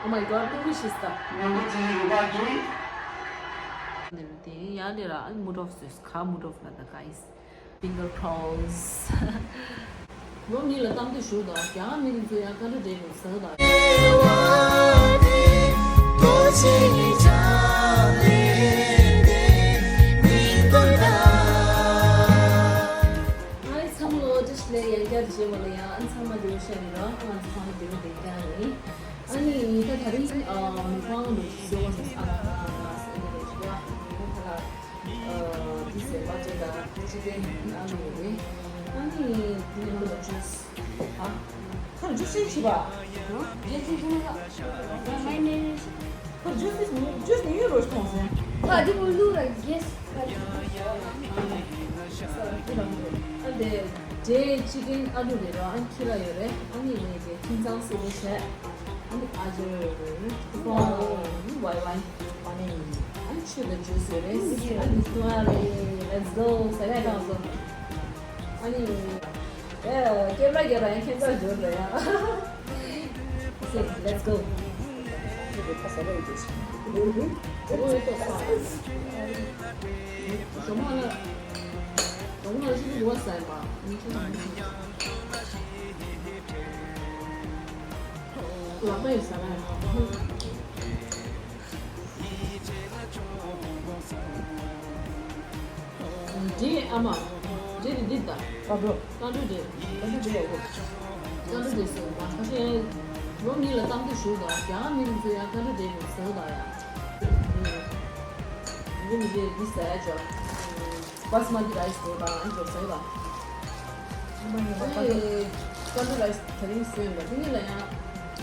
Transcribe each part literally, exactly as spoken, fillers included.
Oh my god, ཏུ་རི་ཤི་སྟ། དེ་ཡ་ལེ་ར་mood off ཟོས་ཁ་mood off ལ་ད་guys. Finger cross. ལོ་གཉིས་ལ་གཏམ་བསྡད་ཞུ་དང་རྒྱ་གར་མི་རིགས་ཚོ་ཡང་བཀའ་འདྲི་འདྲི་དགོས་ཟེར་དང་། ཨ་ཚང་མ་ལོ་བཀྲ་ཤིས་བདེ་ལེགས། ཡང་བསྐྱར་རྗེས་མ་ལ་ཡང་ཨ་ཚང་མ་བདེ་པོ་ཤ་ཡིན་རོགས། ང་ཚོ་ཚང་མ་བདེ་པོ་བདེ་རྐྱང་ཡིན། ཨ་ནི་ད་ད་རིང་ཨ་མི་ཕང་ལོ་ཞིག་ཟེར་བ་ཟེར་ཨ་ལ་ཨ་ལ་ཨ་ལ་ཨ་ལ། ཨ་འདི་ཟེར་བ་ཅན་དང་ཅི་ཏེ་ཨ་ནི་ཡོད་རེད། ཨ་ནི་འདི་ནང་ལ་ཇུས། ཨ་ཁར་ཇུས་ཤིག་བྱེད་པ། ཁར་ཇུས་ཤིག་ཇུས་ནི་ཡོད་རོ་གཏོང་ཟེར། ཨ་འདི་མོ་ལུག་ར་གེས། ཨ་འདི་ཇེ་ཅི་ཀིན་ཨ་ལུ་རེད་ར། ཨ་ཁྱི་ར་ཡོད་རེད། ཨ་ནི་ངས་དེ་ཁྱིམ་ཚང་སེ་ལེ་བྱས། ཨ་ནི་ཨ་ཇེ་ཏུ་ཀོང་ཝའི་ཝའི། ཨ་ནི་ཨ་ནི་ཆུ་དང་ཇུས་ཡོད་རེད། ཨ་ནི་ཐུ་ཨ་རེད། Let's go. ཟ་ག་དང་བཟོ། ཨ་ནི་ཨེ་ཀེམ་ར་རྒྱབ་ར་ཡང་ཁྱེད་ཚོ་འབྱོར་རེད་ཡ། Okay, let's go. ཁྱེད་ཚོ་ཁ་ཟ་ར་ཡོད་དེ། ཨོ་ཡོད་ཏོ་ས། ཞོ་མ་ལ། ཞོ་མ་ལ་ཤི་ཤི་ཡོད་ས་ཡིན་པ། ལག་པ་ཡོད་ས་ར་ཡིན་པ། འདི་ཨ་མ། འདི་འདི་འདི་ད། ཀ་འགྲོ། ཀ་འགྲོ་འདི། ཀ་འགྲོ་འདི་ཡག་པོ། ཀ་འགྲོ་འདི་ཟེར་བ་ཁ་ཤས་ལོ་གཉིས་ལ་གཏམ་དུ་ཞུགས་དང་རྒྱ་གར་མི་རིགས་ཚོ་ཡང་ཀ་འགྲོ་འདི་མི་ཟེར་དང་ཡང་། འདི་མི་འདི་འདི་ཟེར་ཡ་ཅོ། Basmati rice དེ་དང་ཨ་ཅོ་ཟེར་དང་། ཨ་ནི་ཀ་འགྲོ་rice དེ་རིང་ཟོས་ཡོད་འདུག་དེ་ཉིད་ལ་ཡང་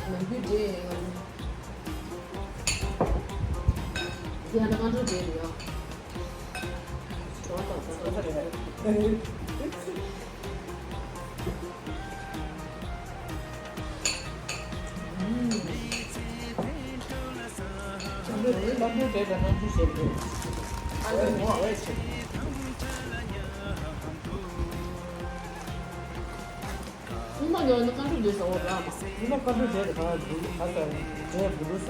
ནམ་རྒྱུན་འདྲེས་ཡོད་ང་། དེ་ཡང་ན་ཀ་འགྲོ་འདྲེས་རེད་ཡ། སྔོན་མ་ཡོད་ན་ཀ་འགྲོ་འདྲེས་ཟ་འོ་ར་མ། སྔོན་མ་ཀ་འགྲོ་འདྲེས་དེ་ག་འདུག་ག་ས་འདྲེས་འབུ་རུ་ས་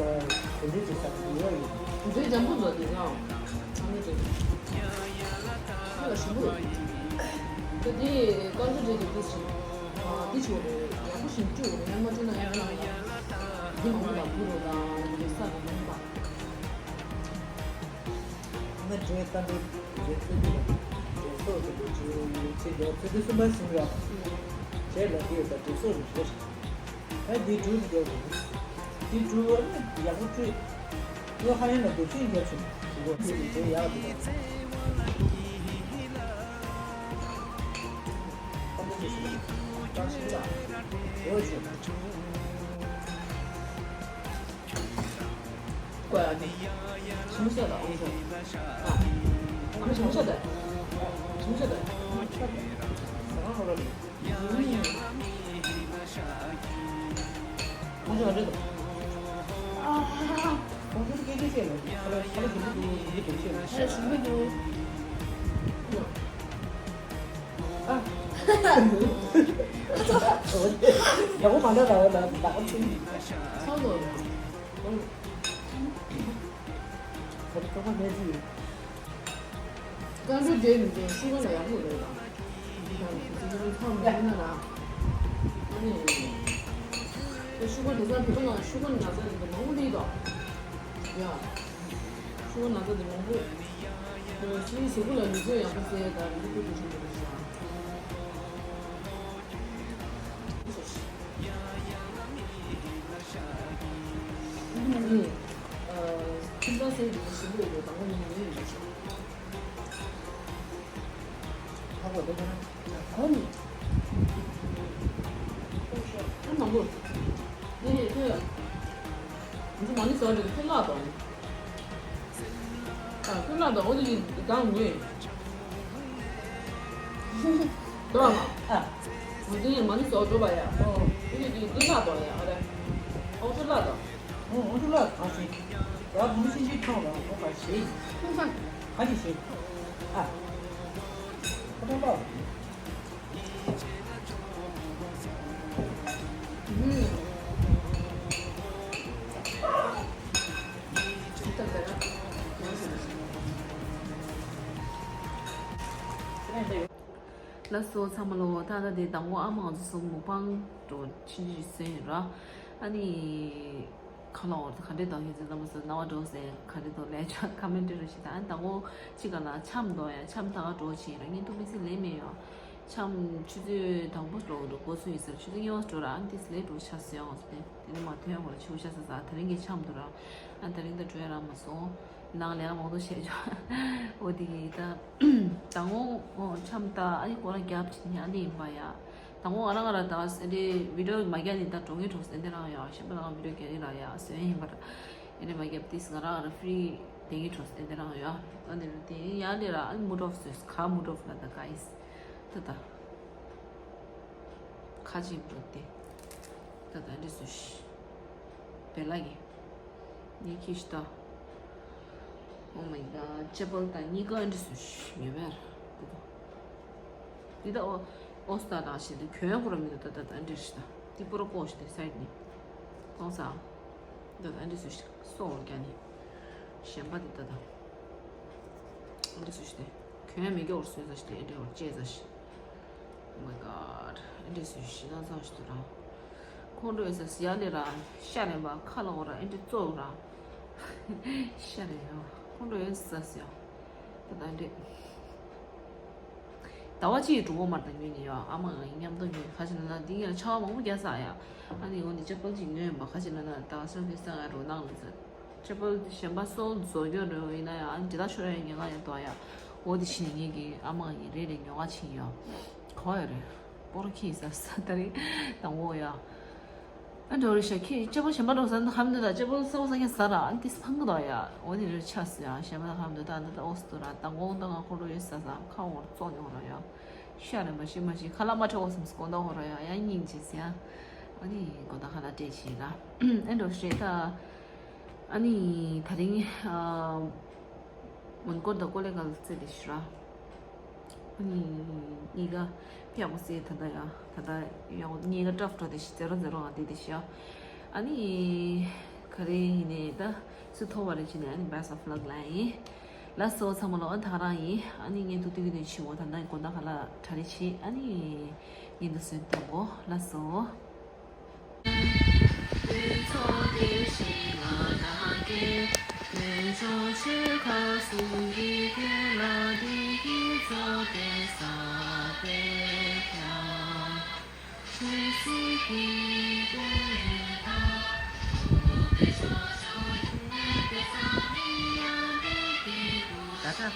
དེ་འདྲས་ཅིག་ས་འདུག་ཡོད་ཡིན། འདྲེས་འཇམ་པོ་འདུག་དེ་ཡང་། ཨ་ནི་དེ། ཁ་ལ་ཞིམ་པོ་ཡོད། ད་དེ་ཀ་འགྲོ་འདྲེས་དེ་དེ་ཞིམ། ཨ་དེ་ཆོ་རེད་ཡག་པོ་ཞིམ་བཅུག་རེད་ཡང་མ་བཅུག་ན་ཡང་ཡང་ཡང་། དེ་མང་པོ་ལ་འབུ་རུ་དང་དེ་ས་ལ་མང་པ། ང་འདྲའི་ལྟ་འདོད་རེད་ཚོད་འདུག་འདྲེས་སོགས་ཀྱི་འདུག་ཅེས་ཚེ་འདི་ཚེ་འདི་གསུམ་པ་ཟིན་ར། བྱས་ལ་འདི་ཡོད་ད་འདྲེས་སོགས་རེད་ཟེར། ད་འདི་འབྲུ་འདི་རྒྱབ་རེད། འདི་འབྲུ་ཨ་ནི་ཡག་པོ་བཀྲུས། ཡོ་ཧ་ཡན་ལ་འདུག་ཅིང་རྒྱབ་བྱུང་། འདི་གོ་འདི་ནི་འདྲེས་ཡག་འདུག་ད་འདི་འདྲེས་སོགས་ཀྱི་འདུག་ད་ཤིང་ལ་འོ་བྱུང་། ཀོ་ཡ་ནི། ཞིམ་ཤ་དང་ཨོང་ཤ། ཨ། ཨ་ཞིམ་ཤ་དང་། ཞིམ་ཤ་དང་། ཟ་ཁང་ལོ་ལོ་ནི། ཨོང་ཤ་ག་འདྲ་དང་། ཨ། ཨོང་ཤ་སྐད་ཆ་བཤད་ལ། ཁ་ལ་ཁ་ལ་ཞིམ་པོ་འདུག་ཞིམ་པོ་འདུག་བཤད་ལ། ཨ་ཞིམ་པོ་འདུག་ཨ། ཡག་པོ་མ་འདྲ་ལ་ལ་ལ་ཚང་ལོ། ཁ་ཁ་མེད་ཅི། ཀ་འགྲོ་རྒྱལ་མི་འདུག་ཤུ་ག་ལ་ཡག་པོ་རེད་ལ། འདི་དང་དེ་ཚོ་ཚང་མ་ཡིན་ན་ལ། ཨ་ནི། ཤུ་ག་དེ་ཚང་བོད་པ་ལ་ཤུ་ག་ན་ཚ་འདི་མང་པོ་འདི་དང་། ཡ། ཤུ་ག་ན་ཚ་འདི་མང་པོ། ཤུ་ག་གཟུགས་པོ་ལ་ལུས་རྩལ་ཡག་པོ་བྱས་དང་ལུས་པོ་ཀུན་ཤུགས་འདི་རེད་ཤག་ཁྱིམ་ཚང་སེ་ཡི་ཞིག་ཡོད་དང་པོ་ཉིན་ཡོད་ཡོད་ཅིག་ཧ་གོ་བསྡད་ན་གོ་ནི། ཨ་མ་གོ། ནི་ནི་ཁྱོད། ང་ཚོ་མ་ཎི་ཟེར་བ་དེ་ཁྱོད་ལགས་དང་། ཨ་ཁྱོད་ལགས་དང་འོ་དེ་ཡིན་དང་ངོས། དོ་མ། ཨ། འོ་དེ་ཡིན་མ་ཎི་ཟེར་བ་འགྲོ་བ་ཡ། ཨོ། དེ་ནི་དེ་དེ་ལགས་དང་ཡ་ཨ་རེ། ཨོ་ཁྱོད་ལགས་དང་། ཨོ་ཨོ་ཁྱོད་ལགས་གང་ཞིག་ཡ་གང་ཤིན་ཅི་ཁྲང་ལ་ཨོ་ག་ཞིག་ཁ་ཅིག་ཞིག་ཨ། ཁོ་ཐག་པ། ཨུམ། ལགས་སོ་ཚང་མ་ལོ། ད་ལྟ་དེ་དང་པོ་ཨ་མ་ང་ཚོ་གསུམ་མུག་པང་འགྲོ་ཕྱིན་ཅི་སོན་ཡིན་ར། ཨ་ནི་ཁ་ལོ་བར་དུ་ག་འདྲས་འདུག་ཁྱེད་ཚོ་རྣམ་པ་ཚོ་སྣང་བ་འགྲོ་ཟེར་ག་འདྲས་འདུག་ལས་ཆ་ཁ་མེན་ཊི་རེ་ཞིག་ད་ཨ་ནི་དང་པོ་ཅི་ག་ལ་འཆམ་འདུག་ཡ། འཆམ་ད་ག་འགྲོ་ཕྱིན་ར་ངས་ཐུག་མི་སྲིད་ལས་མེད་ཡོ། འཆམ་ཆུ་ཚོད་དང་པོ་འགྲོ་འགྲོ་འགོ་ཚུགས་ཡིན་ཟེར་ཆུ་ཚོད་གཉིས་པ་འགྲོ་ར་ཨ་ནི་ཏིས་ལས་འགྲོ་ཆ་སོ་ཡོང་ཟེར་ཏེ་དེ་ནི་མ་ཐོན་བར་ཆུ་ཤ་ས་ས་དེ་རིང་གི་འཆམ་འདུག་ར། ཨ་དེ་རིང་ད་འགྲོ་ཡ་ར་མ་སོང་། ནང་ལས་ཀ་མང་པོ་བྱས་ཆོག་འོ་དེ་གི་ད་དང་པོ་འཆམ་ད་ཨ་ནི་ཁོ་རང་རྒྱབ་ཕྱིན་ཨ་ནི་ཡིན་པ་ཡ། དང་པོ་ང་རང་ང་ར་ད་ཨེ་འདྲའི་བི་ཌི་ཡོ་མ་རྒྱབ་ནི་ད་འགྲོ་ངེས་གྲོགས་ཨེ་འདྲ་རང་ཡ་གཞན་པ་ལ་ང་བི་ཌི་ཡོ་རྒྱག་གི་ར་ཡ་སོན་ཡིན་པ་ར། ཨེ་འདྲ་མ་རྒྱབ་ཏིས་ང་རང་ང་ར་ཧྥི་རི་དེ་གི་གྲོགས་ཨེ་འདྲ་རང་ཡ། ཨ་ནི་རུ་དེ་ཡ་ལེ་ར་ཨ་ནི་མུ་ཌི་ཨོཕ་སོས་ག་མུ་ཌི་ཨོཕ་ལ་ད་ག་ཡིས་ད་ད། ཁ་ཅིག་འགྲོ་སྟེ། ད་ད་འདི་སུ་ཤི། བེ་ལ་གི། ངས་ཁྱི་ཤི་ད། Oh my god ཅེ་པལ་དང་གཉིས་ཀ་འདི་སུ་ཤི་ངེས་པར། འདི་ད་ཨོ་ཨོ་སྟ་དང་ཞེས་ཏེ་གྱོན་ཁོ་ར་མི་འདུག་ད་ད་ད་འདི་ཤི་ད། འདི་པོ་ར་ཀོ་ཤི་ཏེ་སའིད་ནི། གང་ས། ད་ད་འདི་སུ་ཤི་སོ་འོར་རྒྱ་ནི། གཞན་པ་འདི་ད་ད། འདི་སུ་ཤི་ཏེ། གྱོན་མི་གི་འོར་སོ་ས་ཤི་ཏེ་འདི་འོར་ཅེ་ས་ཤི། Oh my god ཨེ་འདྲས་སུ་ཞི་ན་ཚང་ཞིག་ཏུ་ར། ཁོང་ཁྲོ་ཡོད་ས་ཡ་ལེ་ར། ཤ་རེ་བ་ཁ་ལ་འོ་ར་ཨེ་འདྲས་གཙོ་ར། ཤ་རེ་ཡོ། ཁོང་ཁྲོ་ཡོད་ས་ཡ། ད་ད་འདྲས། ཟླ་བ་གཅིག་གི་གྲུ་བོ་མར་དང་ཉོས་ནི་ཡོ། ཨ་མ་ང་ཡི་མཉམ་དུ་ཉོས་ཁ་ཅིག་ན་ན་འདི་ངས་ཆར་པ་མང་པོ་རྒྱག་ས་ཡ། ཨ་ནི་འོ་ནི་ཅ་པལ་གཅིག་ཉོས་ཡིན་པ་ཁ་ཅིག་ན་ན་ད་སོ་གི་ས་ང་རུ་ནང་ལ་ས། ཅ་པལ་གཞན་པ་སོལ་བཟོ་རྒྱུ་རེད་ཡིན་ན་ཡང་འདི་ལ་ཤོར་ཡ་ཉེན་ཁ་ཡོད་དོ་ཡ། འོ་དེ་ཕྱིན་ངེད་ཀྱི་ཨ་མ་ཡི་རེ་རེ་ཉོ་ག་ཕྱིན་ཡོད། གོ་ཡ་རེད། སྤོ་ར་ཁྱི་ས་ས་ད་རེད་དང་འོ་ཡ། ཨ་འགྲོ་རེད་ཤ་ཁྱི་ཅ་པལ་གཞན་པ་འགྲོ་ས་འདི་ཧམ་འདི་ད་ཅ་པལ་ས་འོ་ས་ཁྱི་ས་ར་ཨ་འདི་ས་ཕང་གི་དོ་ཡ། འོ་དེ་རེད་ཆ་ས་ཡ་གཞན་པ་ད་ཧམ་འདི་ད་འདི་ད་འོ་ས་དོ་ར་དང་འོ་ད་ང་ཁོ་འགྲོ་ཡོད་ས་ས་ཁ་འོ་ར་ཙོག་ཉོ་ར་ཡ། ཤ་རེད་མ་ཤི་མ་ཤི་ཁ་ལག་མ་ཁྲེག་འོ་སམ་སྐོ་ད་འོ་ར་ཡ་ཡ་སྙིང་རྗེ་ས་ཡ། ཨ་ནི་གོ་ད་ཁ་ལག་སྤྲད་ཕྱིན་ར། ཨ་འགྲོ་ཤ་ད། ཨ་ནི་ད་རིང་ཨ་མོན་གྷོ་དང་ཀོ་ལེ་གལ་རྩེ་དེ་ཤི་ར། ཨ་ནི་གཉིས་ཀ་ཕྱག་པོ་སེ་ད་ད་ཡ་ད་ད་ཡ་གཉིས་ཀ་ཊབ་འགྲོ་དེ་ཤི་ཛེ་རོ་ཛེ་རོ་ང་དེ་དེ་ཤི་ཡ། ཨ་ནི་ག་རེ་ཡིན་ནའི་ད་སུ་ཐོབ་པ་རེ་བྱས་ནས་ཨ་ནི་best of luck ལབ་ཡིན། ལགས་སོ་ཚང་མ་ལོ་ཨ་ད་རང་ཡིན། ཨ་ནི་ངས་ཐུག་ཐུག་གི་དོན་ཆེ་བོ་ད་ད་དགོང་དག་ཁ་ལག་གྲ་རེ་བྱེད་ཨ་ནི་ངས་འདུག་སེ་བསྟན་གོ་ལགས་སོ། ད་ད།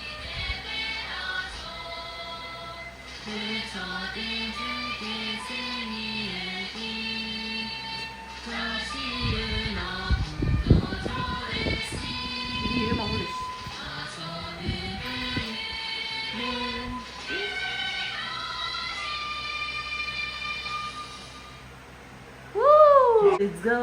Let's go.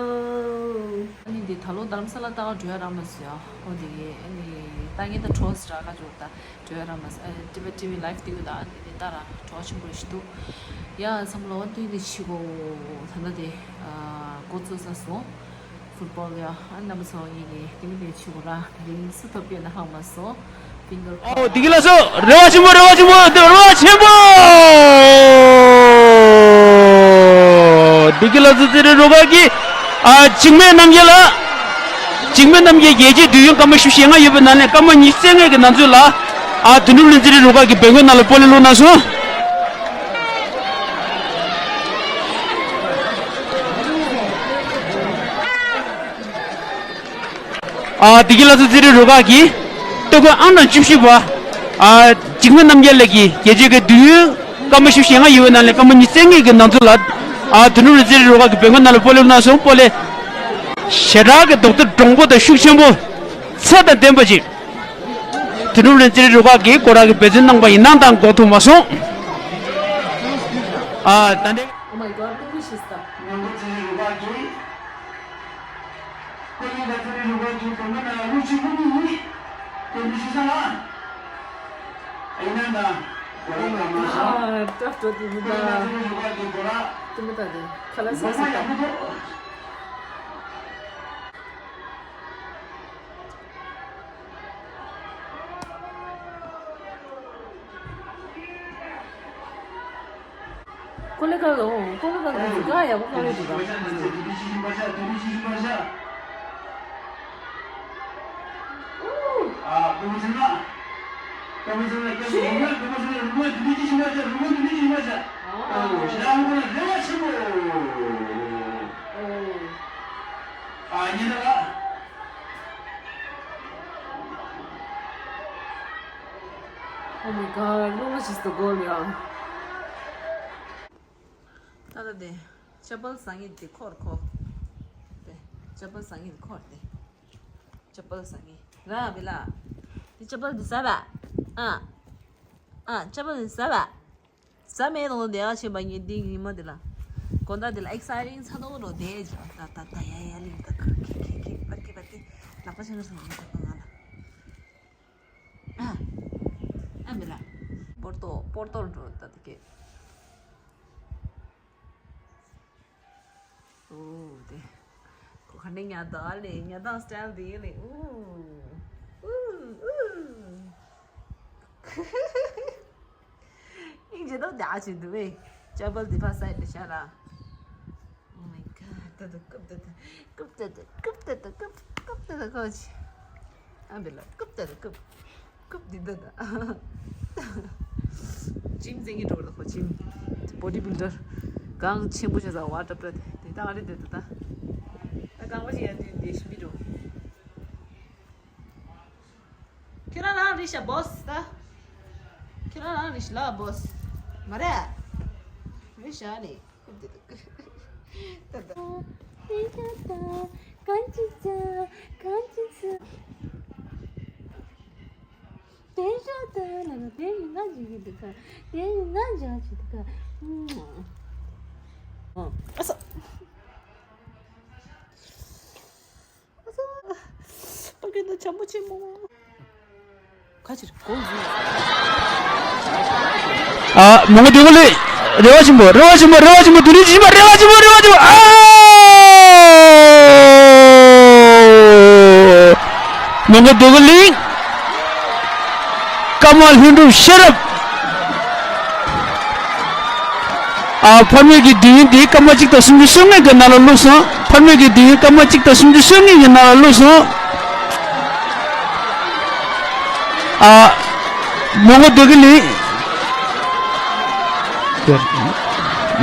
ཨ་ནི་འདི་ད་ལོ་རྡ་རམ་ས་ལ་ལྟ་ག་འགྲོ་ཡ་རག་མ་སོང་ཡ། ཨོ་འདི་གི་ཨ་ནི་ལྟ་ངན་ད་ཁྲོ་སི་རག་ག་འགྲོ་ད་འགྲོ་ཡ་རག་མ་སོང་། ཨ་ཊི་བེཊ་ཊི་ཝི་ལའིབ་འདི་གུ་ད་ཨ་ནི་འདི་ལྟ་ར་གྲོགས་ཆེན་པོ་ཞིག་འདུག་ཡ། བསམ་བློ་འདི་འདི་ཆི་གོ་ད་ལྟ་དེ་འགོ་བཙུགས་ས་སོང་། ཕུཊ་བོལ་ཡ། ཨ་རྣམ་པ་ཚོ་ཡི་གེ་དེ་གི་དེ་ཆུ་གོ་ར་དེ་རིང་སུ་ཐོབ་པའི་ན་ཧང་མ་སོ། ཕིང་གར་ཨོ་བདེ་སྐྱིད་ལགས་སོ། རེ་བ་ཆེན་པོ་རེ་བ་ཆེན་པོ་རེ་བ་ཆེན་པོ། བདེ་སྐྱིད་ལགས་སོ་རྩེད་རིགས་རུ་ཁག་གི་ཨ་འཇིགས་མེད་རྣམ་རྒྱལ་ལགས། འཇིགས་མེད་རྣམ་རྒྱལ་རྒྱལ་གཅེས་དུས་ཡུན་སྐར་མ་བཞི་བཅུ་ཞེ་ལྔ་ཡོད་པའི་ནང་ནས་སྐར་མ་ཉི་ཤུ་རྩ་ལྔ་གི་ནང་ཚུད་ལ་ཨ་དོན་གྲུབ་གླིང་རྩེད་རིགས་རུ་ཁག་གི་བེད་སྒོའི་ནང་ལ་སྤོ་ལོ་བླུགས་གནང་སོང་། ཨ་བདེ་སྐྱིད་ལགས་སོ་རྩེད་རིགས་རུ་ཁག་གི་སྟོད་གོས་ཨང་གྲངས་བཅུ་བཞི་པ་ཨ་འཇིགས་མེད་རྣམ་རྒྱལ་ལགས་ཀྱིས་རྒྱལ་གཅེས་ཀྱི་དུས་ཡུན་སྐར་མ་བཞི་བཅུ་ཞེ་ལྔ་ཡོད་པའི་ནང་ནས་སྐར་མ་ཉི་ཤུ་རྩ་ལྔ་གི་ནང་ཚུད་ལ་ཨ་དོན་གྲུབ་གླིང་རྩེད་རིགས་རུ་ཁག་གི་བེད་སྒོའི་ནང་ལ་སྤོ་ལོ་བླུགས་གནང་སོང་། སྤོ་ལེ། ཞེ་དྲག་གི་རྡོག་རྡོག་འདྲོང་པོ་དང་ཤུགས་ཆེན་པོ། ཚད་དང་ལྡན་པ་ཅིག་དོན་གྲུབ་གླིང་རྩེད་རིགས་རུ་ཁག་གིས་སྐོར་ར་གི་འབད་བརྩོན་གནང་པ་ཡིན་ན་ད་འགོག་ཐུབ་མ་སོང་། ཨ་ད་འདྲ། Oh my god ཀྲུང་གོ་ཤི་སྟ། ནོར་བུ་རྩེད་རིགས་རུ་ཁག་གིས། ཀོ་ལི་ལ་རྩེད་རིགས་རུ་ཁག་གིས་བོད་མི་ནང་ལ་ལོ་གཅིག་པུ་ནི་ཡིན། དེ་མི་ཤི་ས་ལ། ཨེ་ན་ན། གོ་ར་ལ་མ་ཤ། ཨ་ཏྲ་ཏྲ་ཏི་མི་ད། ཀོ་ལི་ལ་རྩེད་རིགས་རུ་ཁག་གིས་གོ་ར། ཏི་མི་ད་དེ་ཁ་ལ་ས་ས་ད། ཀོ་ལི་གལ་ལོ། ཀོ་ལི་གལ་གྱི་ག་ཡག་པོ་ག་རེ་འདུག་ག Oh my god, how much is the gold, y'all? ད་ལྟ་དེ་ཅ་པལ་ཟ་ངེས་དེ་འཁོར་ཁོ། དེ་ཅ་པལ་ཟ་ངེས་དེ་འཁོར་དེ། ཅ་པལ་ཟ་ངེས་ར་བི་ལ། དེ་ཅ་པལ་དེ་ཟ་བ། ཨ། ཨ་ཅ་པལ་དེ་ཟ་བ། ཟ་མེད་དང་དེ་ཡག་ཆེན་པ་ངས་འདི་ཉི་མ་དེ་ལ། དགོང་དག་དེ་ལ་ཨེག་སའི་ཊིང་ཚ་ཏོག་རོ་དེ་ཇ་ད་ད་ད་ཡ་ཡ་ལིང་ད་ཁ་ཁེ་ཁེ་ཁེ་པར་ཁེ་པར་ཏི་ལག་པ་ཆང་གར་སོང་ང་ད་ང་ལ། ཨ། ཨ་མི་ལ། པོར་ཏོ་པོར་ཏོ་འགྲོ་ད་དེ་ཀེ། ཨོ་དེ། ཁོ་ག་ནས་ཉལ་ད་ལེ་ཉལ་ད་སི་ཊལ་དེ་ལེ་ཨུ། ཨུ་ཨུ། ཨིན་ཇི་ད་དེ་ཨ་ཅི་འདུག་བས། ཅ་པལ་དེ་ཕ་སའི་ཌི་ཤ་ར། Oh my god. ད་ད་ཀུབ་ད་ད་ཀུབ་ད་ད་ཀུབ་ད་ད་ཀུབ་ཀུབ་ད་ད་ཁོ་ཆི། ཨ་བི་ལ་ཀུབ་ད་ད་ཀུབ་ཀུབ་འདི་ད་ད། ཇིམ་འཛིན་གྱི་འགྲོ་ད་ཁོ་ཇིམ། body builder. གང་ཆེན་པོ་བྱས་ཙང་བ་ཏྲབ་ཏྲ་དེ་དེ་ད་ཨ་རི་འདི་ད་ད། ད་གང་བ་ཞིག་ཡང་དུས་འདི་ཤི་མི་འགྲོ། ཁྱེད་རང་རང་རིགས་ཤ་བོས་ད། ཁྱེད་རང་རང་རིགས་ཤ་ལ་བོས། མ་རེད། རིགས་ཤ་ནི། ད་ད། གང་ཅི་ཚ། གང་ཅི་ཚ། དེ་ཤ་ད་ལ་ན་དེ་ཡི་ང་ཇི་གི་འདུག་ག་དེ་ཡི་ང་ཇ་ཇི་འདུག་ག་ཨ་ས། ཨ་ས། པ་ཀེ་ད་བྱམས་པོ་ཆེན་མོ། ཁ་ཕྱིར་གོང་ཟིན། ཨ། མོང་སྒོ་སྡོད་གོ་ལེ། རེ་བ་ཆེན་པོ་རེ་བ་ཆེན་པོ་རེ་བ་ཆེན་པོ་དུ་རི་ཇི་མ་རེ་བ་ཆེན་པོ་རེ་བ་ཆེན་པོ། ཨ། མོང་སྒོ་སྡོད་གོ་ལེ། ཀརྨ་ལྷུན་གྲུབ་ཤེས་རབ། ཨ། ཕ་མེས་ཀྱི་དུས་ཡུན་དེ་སྐར་མ་གཅིག་དང་སུམ་ཅུ་སོ་ལྔའི་གི་ནང་ལ་བླུགས་སོང་། ཕ་མེས་ཀྱི་དུས་ཡུན་སྐར་མ་གཅིག་དང་སུམ་ཅུ་སོ་ལྔའི་གི་ནང་ལ་བླུགས་སོང་། ཨ། མོང་སྒོ་སྡོད་གི་ལིང་།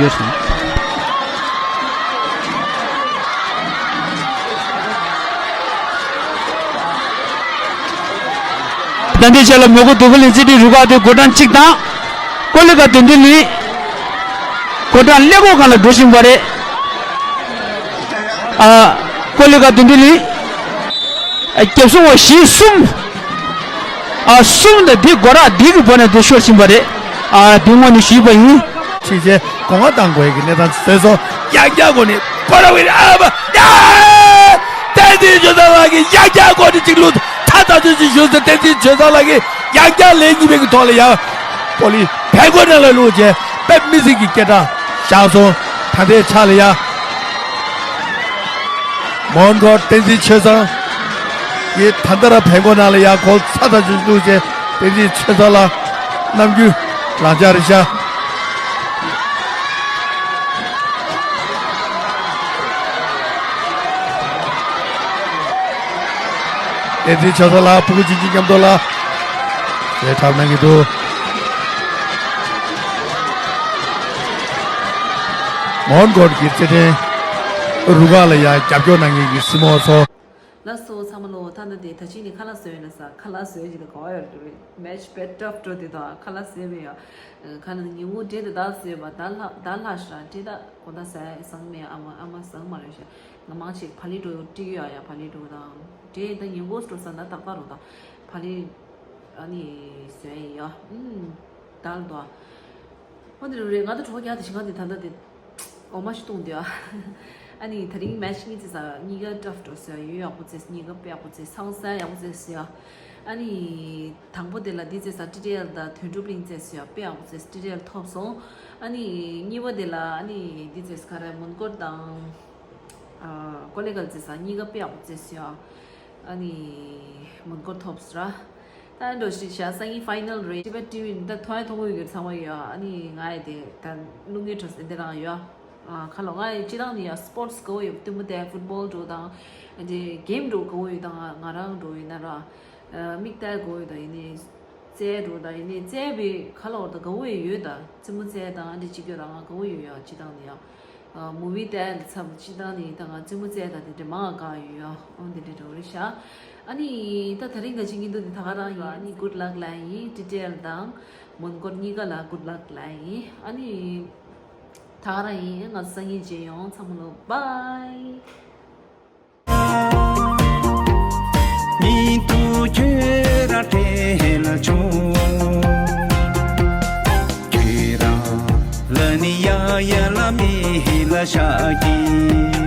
ཡོད་སོང་། ད་ལྟའི་ཆ་ལ་མོང་སྒོ་སྡོད་གི་ལིང་རྩེ་ཁྲིད་རུ་ཁག་དེ་འགོ་གྲངས་གཅིག་དང་། ཀོ་ལི་ག་དོན་ལྡན་གླིང་། འགོ་གྲངས་ཀླད་ཀོར་སྒང་ལ་འགྲོ་བཞིན་པ་རེད། ཨ། ཀོ་ལི་ག་དོན་ལྡན་གླིང་། ཨ། རྒྱབ་སྲུང་བ་གཞི་གསུམ། ཨ། གསུམ་དང་འདི་སྒོ་ར་འདི་གི་སྒོ་ནས་འདི་ཤོར་བཞིན་པ་རེད། ཨ། འདི་སྔོན་ནས་ཞུས་པ་ཡིན། ཕྱིན་ཆད་གོང་བ་བཏང་དགོས་ཀྱི་གནས་སྟངས་བཟོས་སོང་། ཡང་བསྐྱར་སྒོ་ནས་ཁོ་ར་བའི་ཨ་མ་ཡ། བསྟན་འཛིན་ཆོས་བཟང་ལགས་ཀྱིས་ཡང་བསྐྱར་སྒོ་ནས་གཅིག་བླུགས། ཐ་ཐ་ཆོས་ཆོས་ཞུ་ཟེར། བསྟན་འཛིན་ཆོས་བཟང་ལགས་ཀྱིས་ཡང་བསྐྱར་ལན་གཉིས་པའི་གི་ཐོག་ལ་ཡང་པོ་ལི་བལ་སྒོ་ནང་ལ་བླུགས་རྗེས་དཔེ་མི་སྲིད་ཀྱི་སྐད་གྲགས་བཞག་སོང་། ད་ལྟའི་ཆ་ལ་ཡང་མོན་གྷོ་བསྟན་འཛིན་ཆོས་བཟང་གིས་ད་ལྟ་ར་བལ་སྒོ་ནང་ལ་ཡང་གོ་ཚ་ཐ་ཆོས་བླུགས་རྗེས་བསྟན་འཛིན་ཆོས་བཟང་ལགས་རྣམ་འགྱུར་རང་འཇགས་རེད་ཤག་བསྟན་འཛིན་ཆོས་བཟང་ལགས་ཕྲུ་གུ་ཆུང་ཆུང་མཉམ་དུ་ལ་ཞེས་འཁྲབ་གནང་གི་འདུག་མོན་གྷོ་གི་རྩེད་འགྲན་རུ་ཁག་ལ་ཡང་རྒྱབ་སྐྱོར་གནང་མཁན་གྱི་སྲིང་མོ་ཚོ། ལགས་སོ་ཚང་མ་ལོ། ད་ལྟ་དེ་ད་ཅི་ནས་ཁ་ལག་བཟོས་ཡོད་ན་ས། ཁ་ལག་བཟོས་ཀྱི་ད་ག་བ་ཡོད་རེད། མེ་ཆི་བེད་ཊབ་འགྲོ་དེ་དང་ཁ་ལག་བཟོས་མེད་ཡ། ཁ་ལག་ཉིན་གུང་འབྲས་དེ་དག་བཟོས་པ་ད་ལྷ་ད་ལྷ་ཤ་འབྲས་ད་གོ་ད་ཟ་བཟང་མེད། ཨ་མ་ཨ་མ་བཟང་མ་རེད་ཤ། ང་མང་ཆེ་བ་ལི་འགྲོ་ཡོད་ཀྲིག་ཡོད་ཡ། བ་ལི་འགྲོ་དང་འབྲས་ད་ཉིན་གུང་འགྲོ་ས་ན་ཏག་ཏག་རོ་དང་བ་ལི་ཨ་ནི་བཟོས་ཡ། ཨུམ། ད་ལ་དོ། ཨོ་འདི་རུ་རེད། ང་ད་གྲོགས་རྒྱག་དེ་ཞིང་ཁ་དེ་ད་ལྟ་དེ། འོ་མ་ཞིག་བཏུང་དུས་ཨ། ཨ་ནི་དེ་རིང་མེ་ཆི་གཉིས་རྩེས་ས་གཉིས་ཀ་ཊབ་འགྲོ་ཟེར། ཡོན་ཡག་པོ་རྩེས། གཉིས་ཀ་དཔེ་ཡག་པོ་རྩེས། ཚང་ས་ཡག་པོ་རྩེས་ཟེར། ཨ་ནི་དང་པོ་དེ་ལ་འདི་རྩེས་ས་ཊི་ཊི་ཨེལ་དང་དོན་གྲུབ་གླིང་རྩེས་ཟེར། དཔེ་ཡག་པོ་རྩེས། ཊི་ཊི་ཨེལ་ཐོབ་སོང་། ཨ་ནི་གཉིས་པ་དེ་ལ་ཨ་ནི་འདི་རྩེས་ས་ག་རེ་མོན་གྷོ་དང་། ཨ། ཀོ་ལི་གལ་རྩེས་ས་གཉིས་ཀ་དཔེ་ཡག་པོ་རྩེས་ཟེར། ཨ་ནི་མོན་གྷོ་ཐོབ་ཟེར། ད་འགྲོ་ཤི་ཤ་སང་ཉིན་ཕའི་ནལ་རེད། ཊི་བེཊ་ཊི་ཝི་ད་ཐོ་ཡ་ཐོ་གོ་ཡོད་གི་ཚང་མ་ཡོད། ཨ་ནི་ང་ཡི་དེ་ད་ལུང་ངེ་ཁྲོ་སེ་འདི་རང་ཡོད། ཨ་ཁ་ལོ་ང་ཡི་ཅི་རང་ནི་ཡ་སི་པོར་ཊི་གོ་ཡོད། ཏི་མུ་ཏེ་ཕུཊ་བོལ་འགྲོ་དང་དེ་གེམ་འགྲོ་གོ་ཡོད་དང་ང་རང་འགྲོ་ཡིན་ན་ར། མིག་ཏ་གོ་ཡོད་དང་ཡིན་ནི་རྩེ་འགྲོ་དང་ཡིན་ནི་རྩེ་བི་ཁ་ལོ་ད་གོ་ཡོད་དང་ཙི་མུ་རྩེ་དང་འདི་ཅི་གོ་རང་ང་གོ་ཡོད་ཡ་ཅི་དང་ནི་ཡ། མུ་བི་ལྟ་ཡ་ལ་ཚབ་ཅི་ད་ནི་ད་ང་ཙི་མུ་ཙེ་ད་དེ་འདྲ་མང་ག་ཡོད་ཡ། ཨོ་འདི་འདྲ་འགྲོ་རེ་ཤ། ཨ་ནི་ད་ད་རིང་ག་ཅི་ཉིན་དུ་འདི་ད་ག་རང་ཡོད། ཨ་ནི་གུཌ་ལག་ལ་ཡིན། ཊི་ཊི་ཨེལ་དང་མོན་གྷོ་གཉིས་ཀ་ལ་གུཌ་ལག་ལ་ཡིན། ཨ་ནི་ད་ག་རང་ཡིན། ང་སང་ཉིན་མཇལ་ཡོང་། ཚང་མ་ལོ་བྷའི། མི་དུ་ཁྱོད་ར་བྲེལ་ཆུང་། ཁྱོད་རང་ལ་ནི་ཡ་ཡ་ལ་མི་ལ་ཤ་གི།